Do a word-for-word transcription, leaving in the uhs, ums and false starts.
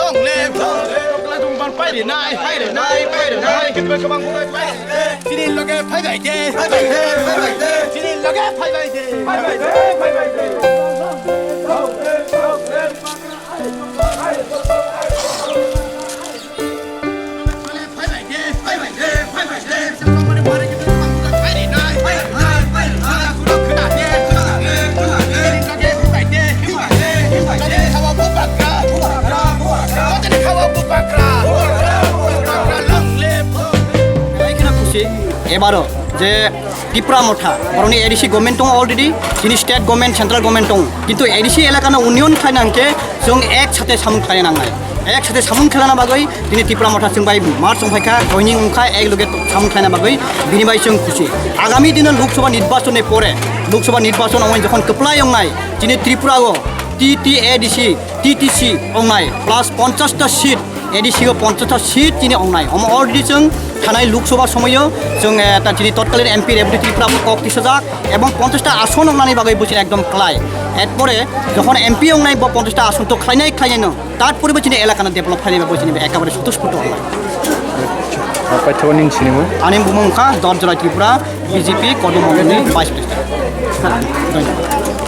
Chini loge phai bai de, phai bai de, phai bai de. Chini loge phai bai de, phai bai de. Chini loge phai bai de, phai bai de, phai bai de. Ebaro je Tipra Motha, boroni A D C government tongo already, chini state government, central government tongo. Kintu A D C elakano union khlaina hwnkhe chwng ek sathe samung khlaina nangnai. Ek sathe samung khlaina bagwi tini Tipra Motha chwng bai march wngphaikha, joining wngkha, ek loge samung khlaina bagwi bini bai chwng khusi. Agami dino Lok Sabha nirbachon ni pore, Lok Sabha nirbachon wngwi jokhon kwplai wngnai, chini Tripura o T T A D C, T T C wngnai, plus ponchash ta seat, A D C o ponchash ta seat chini wngnai. Omo already chwng thanai Lok Sabha somoio chwng, eh, ta chini totkalin M P Rebati Tripura bo kok tisajak, ebong ponchash ta ason wngnani bagwi bo chini ekdom klai. Erpore jokhon M P wngnai bo ponchash ta ason to khlainai khlainai no, tarpore bo chini elakano develop khlainai bagwi chini ekabare sotosputo wngnai. Paithakgo ning sinimo? Ani bumung wngkha Dorjorai Tripura, B J P Kodom Mondolni Vice President. Dhonyabad.